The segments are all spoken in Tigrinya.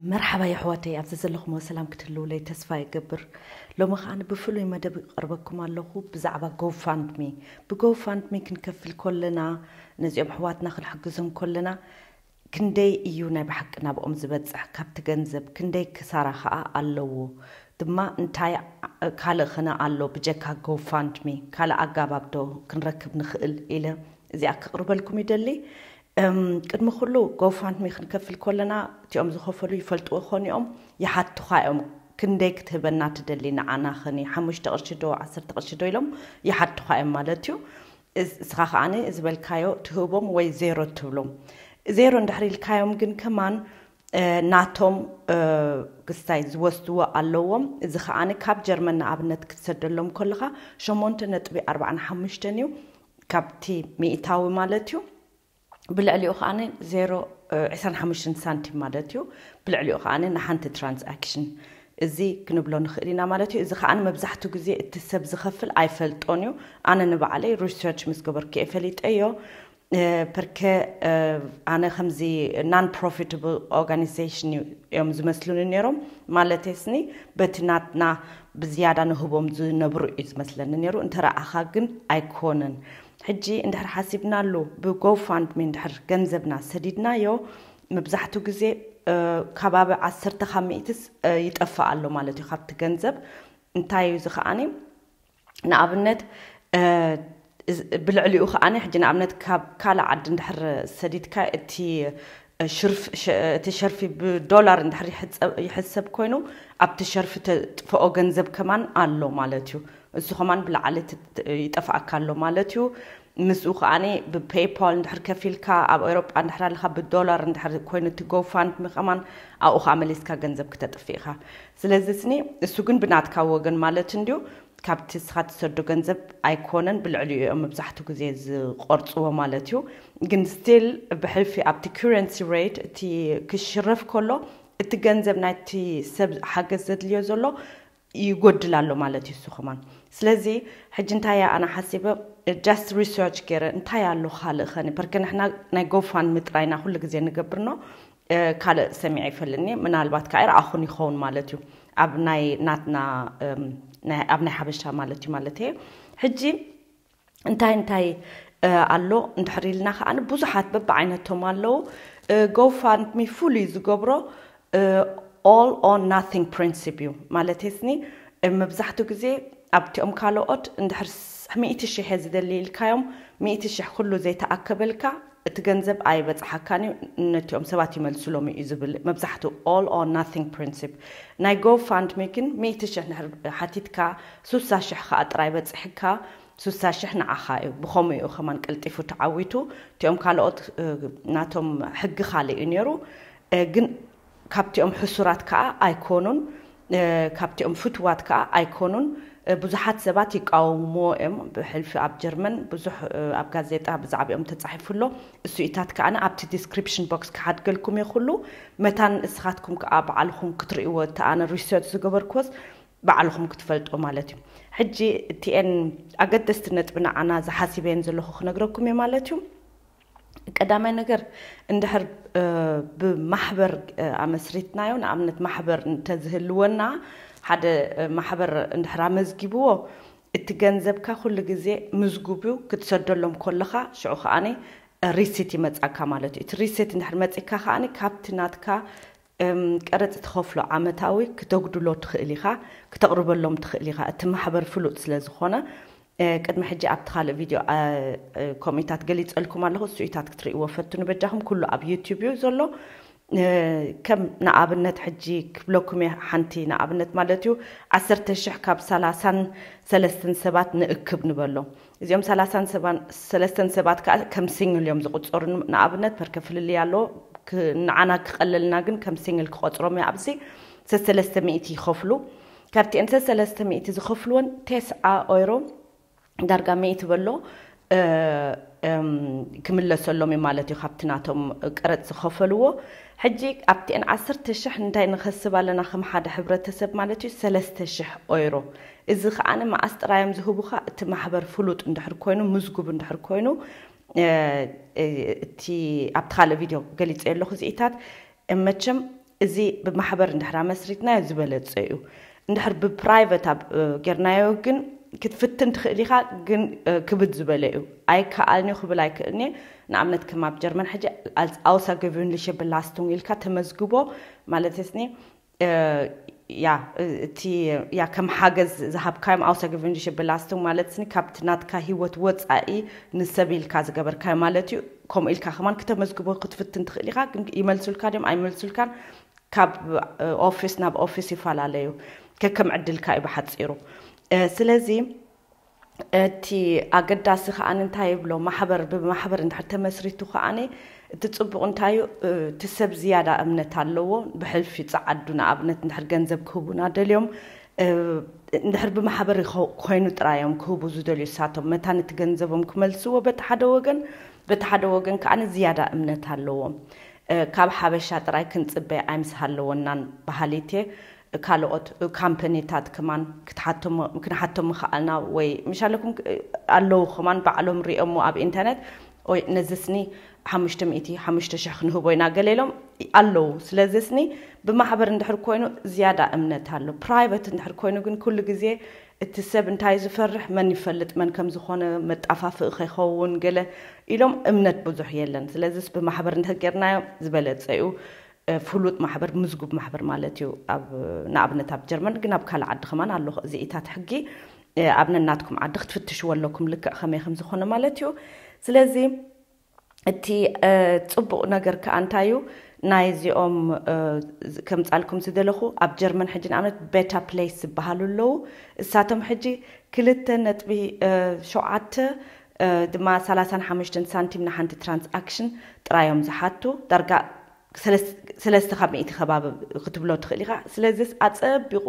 መርሓባ የሕዋተይ፣ ኣብዚ ዘለኹሞ ሰላም ክትህልውለይ ተስፋ ይገብር። ሎሚ ከኣ ብፍሉይ መደብ ይቐርበኩም ኣለኹ ብዛዕባ GoFundMe። ብ GoFundMe ክንከፍል ከለና፣ ነዚኦም ኣሕዋትና ክንሕግዞም ከለና፣ ክንደይ እዩ ናይ ብሓቂ ናብኦም ዝበጽሕ ካብቲ ገንዘብ፣ ክንደይ ክሳራ ከኣ ኣለዎ፣ ድማ እንታይ ካልእ ኸነ ኣሎ ብጀካ GoFundMe፣ ካልእ ኣጋባብ ዶ ክንረክብ ንኽእል ኢለ እዚኣ ክቕርበልኩም ይደሊ። እም፣ ቅድሚ ኩሉ GoFundMe ክንከፍል ከለና እቲኦም ዝኸፈሉ ይፈልጥዎ ኾን እዮም፣ ይሓቱኻ እዮም። ክንደይ ክትህበና ትደሊ ንዓና ኸኒ ሓሙሽተ ቅርሺ ዶ ዓሰርተ ቅርሺ ዶ ኢሎም ይሓቱኻ እዮም ማለት እዩ። እስ- እስኻ ከዓኒ ዝበልካዮ ትህቦም ወይ ዜሮ ትብሎም። ዜሮ እንድሕር ኢልካዮም ግን ከማን እ፣ ናቶም እ፣ ክስታይ ዝወስድዎ ኣለዎም። እዚ ከዓኒ ካብ ጀርመን ንኣብነት ክትሰደሎም ከለኻ ሸሞንተ ነጥቢ ኣርባዓን ሓሙሽተን እዩ ካብቲ ሚእታዊ ማለት እዩ። ብልዕሊኡ ከዓኒ ዜሮ እ፣ ዕስራን ሓሙሽተን ሳንቲም ማለት እዩ። ብልዕሊኡ ከዓኒ ንሓንቲ ትራንዛክሽን እዚ ክንብሎ ንኽእል ኢና ማለት እዩ። እዚ ከዓኒ መብዛሕትኡ ግዜ እቲ ሰብ ዝኸፍል ኣይፈልጦን እዩ። ኣነ ንባዕለይ ሪሰርች ምስ ገበርኩ እየ ፈሊጠዮ። እ፣ ፐርከ እ፣ ኣነ ከምዚ non profitable organization እዩ- እዮም ዝመስሉኒ ነይሮም። ማለተይ ስኒ በቲ ናትና ብዝያዳ ንህቦም ዝነብሩ እዩ ዝመስለኒ ነይሩ። እንተረኣኻ ግን ኣይኮነን። ሕጂ እንድሕር ሓሲብናሉ ብ GoFundMe እንድሕር ገንዘብና ሰዲድናዮ፣ መብዛሕትኡ ግዜ እ፣ ከባቢ ዓሰርተ ካብ ሚእትስ እ፣ ይጠፍእ ኣሎ ማለት እዩ ካብቲ ገንዘብ። እንታይ እዩ እዚ ከዓኒ? ንኣብነት እ፣ እዝ- ብልዕሊኡ ከዓኒ ሕጂ ንኣብነት ካብ ካልእ ዓዲ እንድሕር ሰዲድካ እቲ እ፣ ሽርፍ- ሸ- እቲ ሸርፊ ብዶላር እንድሕር ይሕጸብ- ይሕሰብ ኮይኑ፣ ኣብቲ ሸርፊ ተጥፍኦ ገንዘብ ከማን ኣሎ ማለት እዩ። እሱ ከማን ብላዕሊ ት- ት- ይጠፍኣካ ኣሎ ማለት እዩ። ምስኡ ከዓኒ ብፔይፓል እንድሕር ከፊልካ፣ ኣብ ኤውሮጳ እንድሕር ኣለካ ብዶላር እንድሕር ኮይኑ እቲ GoFundMe ከማን ኣብኡ ከዓ መሊስካ ገንዘብ ክተጥፍእ ኢኻ። ስለዚ ስኒ እሱ ግን ብናትካ ወገን ማለት እንድዩ፣ ካብቲ እስኻ ትሰዶ ገንዘብ ኣይኮነን፣ ብልዕሊኡ እዮም መብዛሕትኡ ግዜ ዝቆርፅዎ ማለት እዩ። ግን ስቲል ብሕልፊ ኣብቲ currency rate እቲ ክሽረፍ ከሎ እቲ ገንዘብ ናይቲ ሰብ ሓገዝ ዘድልዮ ዘሎ ይጎድል ኣሎ ማለት እዩ እሱ ከማን። ስለዚ ሕጂ እንታይ እያ ኣነ ሓሲበ just research ገይረ እንታይ ኣሎ ካልእ ኸኒ በርከ ንሕና ናይ GoFundMe ጥራይና ኩሉ ግዜ ንገብርኖ ካልእ ሰሚዐ ይፈልኒ ምናልባት ከዓ ይረኣኹን ይኸውን ማለት እዩ ኣብ ናይ ናትና ኣብ ናይ ሓበሻ ማለት እዩ ማለት እየ ሕጂ እንታይ እንታይ ኣሎ እንድሕር ኢልና ከዓ ብዙሓት በብዓይነቶም ኣለዉ GoFundMe ፍሉይ ዝገብሮ all or nothing principle እዩ ማለት ስኒ መብዛሕትኡ ግዜ ኣብቲኦም ካልኦት እንድሕር ሚእቲ ሽሕ እየ ዝደሊ ኢልካዮም ሚእቲ ሽሕ ኩሉ ዘይተኣከበልካ እቲ ገንዘብ ኣይበፅሓካን እዩ ነቲኦም ሰባት ይመልስሎም እዩ ዝብል መብዛሕትኡ all or nothing principle ናይ GoFundMe ግን ሚእቲ ሽሕ ንድሕር ሓቲትካ ሱሳ ሽሕ ከዓ ጥራይ በፅሕካ ሱሳ ሽሕ ንዓኻ እዩ ብኸምኡ እዩ ከማን ቀልጢፉ ተዓዊቱ እቲኦም ካልኦት ናቶም ሕጊ ካልእ እዩ ነይሩ ግን ካብቲኦም ሕሱራት ከዓ ኣይኮኑን ካብቲኦም ፍትዋት ከዓ ኣይኮኑን ብዙሓት ሰባት ይቃወምዎ እዮም ብሕልፊ ኣብ ጀርመን ብዙሕ ኣብ ጋዜጣ ብዛዕባኦም ተፃሒፉ ኣሎ እሱኢታት ከዓ ኣብቲ description box ክሓድገልኩም እየ ኩሉ መታን እስኻትኩም ከዓ ባዕልኹም ክትርእይዎ እቲ ኣነ research ዝገበርክዎስ ባዕልኹም ክትፈልጦ ማለት እዩ ሕጂ እቲኤን ኣገደስቲ ነጥቢ ንዓና ዝሓሲበየን ዘለኹ ክነግረኩም እየ ማለት እዩ ቀዳማይ ነገር እንድሕር ብማሕበር ኣመስሪትናዮ ንኣብነት ማሕበር እንተዝህልወና ሓደ ማሕበር እንድሕር ኣመዝጊብዎ እቲ ገንዘብካ ኩሉ ግዜ ምዝጉብ እዩ ክትሰደሎም ከለኻ ሽዑ ከዓኒ receipt ይመፃካ ማለት እዩ እቲ receipt እንድሕር መፂካ ከዓኒ ካብቲ ናትካ ቀረፅ ትኸፍሎ ዓመታዊ ክተጉድሎ ትኽእል ኢኻ ክተቕርበሎም ትኽእል ኢኻ እቲ ማሕበር ፍሉጥ ስለ ዝኾነ ቅድሚ ሕጂ ኣብቲ ካልእ ቪድዮ ከምኡታት ገሊፀልኩም ኣለኹ እሱኢታት ክትርእይዎ ፈትኑ በጃኹም ኩሉ ኣብ ዩቱብ እዩ ዘሎ ከም ንኣብነት ሕጂ ክብለኩም እየ ሓንቲ ንኣብነት ማለት እዩ ዓሰርተ ሽሕ ካብ ሰላሳን ሰለስተን ሰባት ንእክብ ንበሎ እዚኦም ሰላሳን ሰለስተን ሰባት ከዓ ከም ሲንግል እዮም ዝቁፀሩ ንኣብነት ፐርከ ፍልልይ ኣሎ ንዓና ክቐለልና ግን ከም ሲንግል ክቆፅሮም እየ ኣብዚ ሰሰለስተ ሚእቲ ይኸፍሉ ካብቲአን ሰሰለስተ ሚእቲ ዝኸፍልወን ቴስዓ ኦይሮ ዳርጋ ሚእቲ በሎ ክምለሰሎም እዩ ማለት እዩ ካብቲ ናቶም ቀረፅ ዝኸፈልዎ ሕጂ ኣብቲአን ዓሰርተ ሽሕ እንታይ ንኸስብ ኣለና ከም ሓደ ሕብረተሰብ ማለት እዩ ሰለስተ ሽሕ ኦይሮ እዚ ከዓኒ መዓስ ጥራዮም ዝህቡኻ እቲ ማሕበር ፍሉጥ እንድሕር ኮይኑ ምዝጉብ እንድሕር ኮይኑ እቲ ኣብቲ ካልእ ቪድዮ ገሊፀ ኣለኹ እዚኢታት መቸም እዚ ብማሕበር እንድሕር ኣመስሪትናዮ ዝበለጸ እዩ። እንድሕር ብፕራይቨት ኣብ ጌርናዮ ግን ክትፍትን ትኽእል ኢኻ፣ ግን ክብድ ዝበለ እዩ። ኣይከኣልንዩ ክብል ኣይክእልንየ። ንኣብነት ከም ኣብ ጀርመን ሕጂ ኣውሳ ገቪንሊሸ ብላስቱንግ ኢልካ ተመዝግቦ ማለት ስኒ ያ እቲ ያ ከም ሓገዝ ዝሃብካዮም ኣውሳ ገቪንሊሸ ብላስቱንግ ማለት ስኒ ካብቲ ናትካ ህይወት ወፃኢ ንሰብ ኢልካ ዝገበርካዮ ማለት እዩ። ከምኡ ኢልካ ከማን ክተመዝግቦ ክትፍትን ትኽእል ኢኻ፣ ግን ይመልሱልካ ድዮም ኣይመልሱልካን ካብ ኦፊስ ናብ ኦፊስ ይፈላለዩ። ከከም ዕድልካ እዩ ብሓፂሩ። ስለዚ እቲ ኣገዳሲ ከዓኒ እንታይ ይብሎ ማሕበር ብማሕበር እንድሕር ተመስሪቱ ከዓኒ እቲ ፅቡቕ እንታይ እዩ እቲ ሰብ ዝያዳ እምነት ኣለዎ። ብሕልፊ ፀዓዱ ንኣብነት እንድሕር ገንዘብ ክህቡና ደልዮም እንድሕር ብማሕበር ኮይኑ ጥራዮም ክህቡ ዝደልዩ እሳቶም መታን እቲ ገንዘቦም ክመልስዎ በቲ ሓደ ወገን በቲ ሓደ ወገን ከዓኒ ዝያዳ እምነት ኣለዎም። ካብ ሓበሻ ጥራይ ክንፅበ ኣይምስሃለወናን በሃሊት እየ። ካልኦት ካምፓኒታት ከማን ክትሓቶም ክንሓቶም ምኽኣልና ወይ ምሻለኩም ኣለዉ ከማን ባዕሎም ሪኦሞ ኣብ ኢንተርነት ወይ ነዚ ስኒ ሓሙሽተ ሚእቲ ሓሙሽተ ሽሕ ክንህቦ ኢና ገለ ኢሎም ኣለዉ። ስለዚ ስኒ ብማሕበር እንድሕር ኮይኑ ዝያዳ እምነት ኣሎ። ፕራይቨት እንድሕር ኮይኑ ግን ኩሉ ግዜ እቲ ሰብ እንታይ ዝፈርሕ መን ይፈልጥ መን ከም ዝኾነ መጣፋፍእ ከይኸውን ገለ ኢሎም እምነት ብዙሕ የለን። ስለዚስ ብማሕበር እንድሕር ጌርናዮ ዝበለጸ እዩ። ፍሉጥ ማሕበር ምዝጉብ ማሕበር ማለት እዩ። ኣብ ንኣብነት ኣብ ጀርመን ግን ኣብ ካልእ ዓዲ ከማን ኣሎ እዚኢታት ሕጊ ኣብ ነናትኩም ዓዲ ክትፍትሽዎ ኣለኩም ልክዕ ከመይ ከም ዝኾነ ማለት እዩ። ስለዚ እቲ ጽቡቕ ነገር ከኣ እንታይ እዩ ናይዚኦም ከምጻልኩም ዝደለኹ ኣብ ጀርመን ሕጂ ንኣብነት ቤታ ፕሌስ ዝበሃሉ ኣለዉ። እሳቶም ሕጂ ክልተ ነጥቢ ሸውዓተ ድማ ሰላሳን ሓሙሽተን ሳንቲም ንሓንቲ ትራንስኣክሽን ጥራዮም ዝሓቱ ዳርጋ ሰለስተ ካብ ሚእቲ ከባቢ ክትብሎ ትኽእል ኢኻ። ስለዚስ ኣጸቢቑ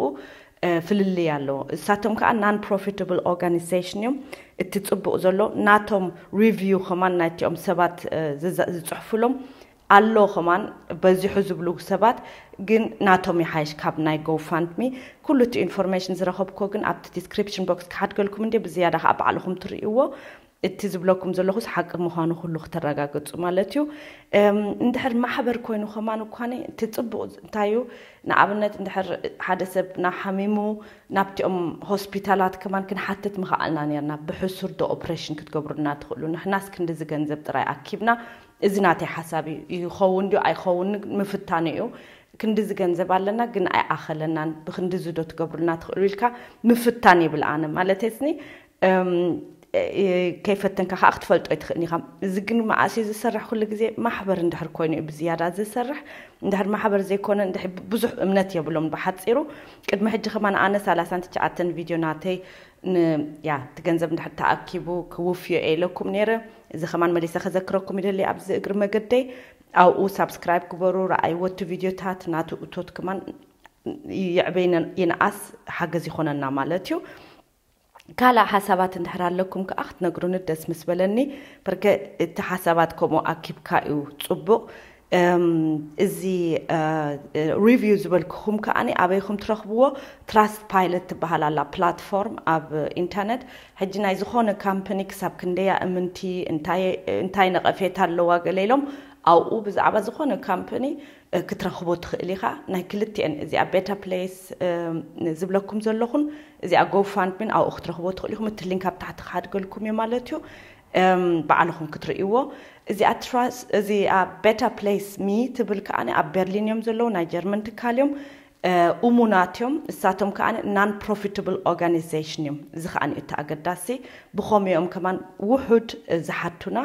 ፍልልይ ኣለዎ። እሳቶም ከዓ non profitable organization እዮም። እቲ ጽቡቕ ዘሎ ናቶም ሪቪው ከማን ናይቲኦም ሰባት ዝጽሕፉሎም ኣሎ ከማን በዚሑ ዝብሉ ሰባት ግን ናቶም ይሓይሽ ካብ ናይ ጎፋንድሚ። ኩሉ እቲ ኢንፎርሜሽን ዝረኸብኮ ግን ኣብቲ ዲስክሪፕሽን ቦክስ ክሓድገልኩም እንደ ብዝያዳ ከዓ ባዕልኹም ትርእይዎ። እቲ ዝብለኩም ዘለኹስ ሓቂ ምዃኑ ኩሉ ክተረጋግጹ ማለት እዩ። እንድሕር ማሕበር ኮይኑ ከማን እኳኒ እቲ ጽቡቕ እንታይ እዩ ንኣብነት እንድሕር ሓደ ሰብ ናሓሚሙ ናብቲኦም ሆስፒታላት ከማን ክንሓትት ምኽኣልና ነርና ብሕሱር ዶ ኦፕሬሽን ክትገብሩና ትኽእሉ ንሕናስ ክንድዚ ገንዘብ ጥራይ ኣኪብና እዚ ናተይ ሓሳብ ይኸውን ድዩ ኣይኸውን ምፍታን እዩ። ክንድዚ ገንዘብ ኣለና ግን ኣይኣኸለናን ብክንድዚ ዶ ትገብሩልና ትኽእሉ ኢልካ ምፍታን ይብል ኣነ ማለት ስኒ ከይፈተንካ ከዓ ክትፈልጦ ኣይትኽእልን ኢኻ። እዚ ግን መዓስ እዩ ዝሰርሕ ኩሉ ግዜ ማሕበር እንድሕር ኮይኑ እዩ ብዝያዳ ዝሰርሕ። እንድሕር ማሕበር ዘይኮነ እንድሕር ብዙሕ እምነት የብሎም ብሓፂሩ። ቅድሚ ሕጂ ከማን ኣነ ሰላሳን ትሽዓተን ቪድዮ ናተይ ያ እቲ ገንዘብ እንድሕር ተኣኪቡ ክውፍዮ እየ ኢለኩም ነይረ። እዚ ከማን መሊሰ ከዘክረኩም ይደሊ ኣብዚ እግሪ መገደይ ኣብኡ ሳብስክራይብ ግበሩ ረኣይዎ እቲ ቪድዮታት ናቱ እቶት ከማን ይዕበይ ይንኣስ ሓገዝ ይኾነና ማለት እዩ። ካልእ ሓሳባት እንድሕር ኣለኩም ከዓ ክትነግሩኒ ደስ ምስ በለኒ። በርከ እቲ ሓሳባት ከምኡ ኣኪብካ እዩ ጽቡቕ። እዚ ሪቪው ዝበልክኹም ከዓኒ ኣበይኹም ትረኽብዎ? ትራስት ፓይለት ትበሃል ኣላ ፕላትፎርም ኣብ ኢንተርነት። ሕጂ ናይ ዝኾነ ካምፓኒ ክሳብ ክንደያ እምንቲ እንታይ ነቐፌታ ኣለዋ ገለ ኢሎም ኣብኡ ብዛዕባ ዝኾነ ካምፓኒ ክትረኽቦ ትኽእል ኢኻ። ናይ ክልቲኤን እዚኣ ቤታ ፕሌስ ዝብለኩም ዘለኹን እዚኣ ጎፋንድሚን ኣብኡ ክትረኽቦ ትኽእል ኢኹም። እቲ ሊንክ ኣብ ታሕቲ ክሓድገልኩም እዩ ማለት እዩ። ባዕልኹም ክትርእይዎ። እዚኣ ትራስ እዚኣ ቤታ ፕሌስ ሚ ትብል ከዓኒ ኣብ ቤርሊን እዮም ዘለዉ ናይ ጀርመን ትካል እዮም። እሙናት እዮም እሳቶም ከዓኒ non profitable organization እዮም። እዚ ከዓኒ እቲ ኣገዳሲ ብኸምኡ እዮም ከማን ውሑድ ዝሓቱና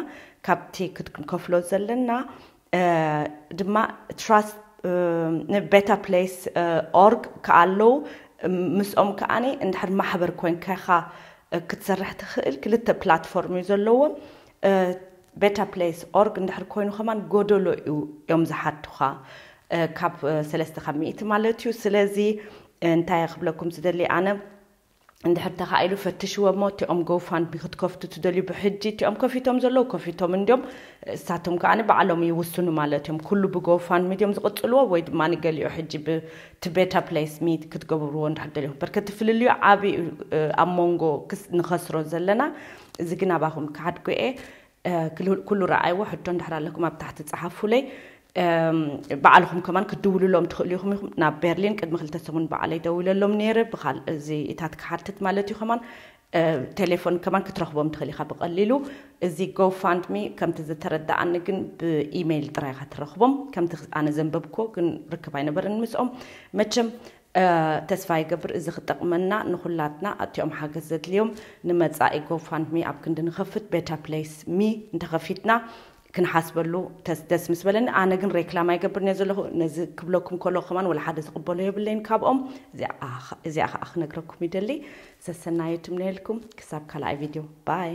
ካብቲ ክትክንከፍሎ ዘለና ድማ ትራስት ንቤታ ፕሌስ ኦርግ ከኣለዉ ምስኦም ከዓኒ እንድሕር ማሕበር ኮንካ ኢኻ ክትሰርሕ ትኽእል ክልተ ፕላትፎርም እዩ ዘለዎም። ቤታ ፕሌስ ኦርግ እንድሕር ኮይኑ ከማን ጎደሎ እዩ እዮም ዝሓቱኻ ካብ ሰለስተ ካብ ሚእቲ ማለት እዩ። ስለዚ እንታይ ክብለኩም ዝደሊ ኣነ እንድሕር ተኻኢሉ ፈትሽዎ እሞ እቲኦም ጎፋንድሚ ክትከፍቱ ትደልዩ ብሕጂ እቲኦም ከፊቶም ዘለዉ ከፊቶም እንዲዮም። እሳቶም ከዓ ባዕሎም ይውስኑ ማለት እዮም። ኩሉ ብጎፋንድሚ ድዮም ዝቕፅልዎ ወይ ድማ ንገሊኡ ሕጂ ብቲ ቤታ ፕሌስ ሚ ክትገብርዎ እንድሕር ደሊኹም በርከቲ ፍልልዩ ዓብዩ ኣብ መንጎ ንኸስሮ ዘለና እዚ ግን ኣባኹም ክሓድጎ እየ። ኩሉ ረኣይዎ ሕቶ እንድሕር ኣለኩም ኣብ ታሕቲ ፀሓፉለይ። ባዕልኹም ከማን ክትድውሉሎም ትኽእሉ ኢኹም ኢኹም ናብ ቤርሊን ቅድሚ ክልተ ሰሙን በዓለይ ደዊለሎም ነይረ። ብካል እዚ እታት ክሓትት ማለት እዩ። ከማን ቴሌፎን ከማን ክትረኽቦም ትኽእል ኢኻ ብቐሊሉ። እዚ ጎፋንድሚ ከምቲ ዝተረዳኣኒ ግን ብኢሜይል ጥራይ ኢኻ ትረኽቦም። ከምቲ ኣነ ዘንበብኮ ግን ርክብ ኣይነበርን ምስኦም። መቸም ተስፋ ይገብር እዚ ክጠቕመና ንኹላትና። ኣቲኦም ሓገዝ ዘድልዮም ንመጻኢ ጎፋንድሚ ኣብ ክንዲ ንኸፍት ቤታ ፕሌስ ሚ እንተኸፊትና ክንሓስበሉ ደስ ምስ በለኒ። ኣነ ግን ሬክላም ኣይገብርን እየ ዘለኹ። ነዚ ክብለኩም ከሎ ከማን ወላ ሓደ ዝቕበሎ የብለይን ካብኦም። እዚኣ ከዓ ክነግረኩም ይደሊ። ሰሰናዩ ትምነየልኩም። ክሳብ ካልኣይ ቪድዮ ባይ።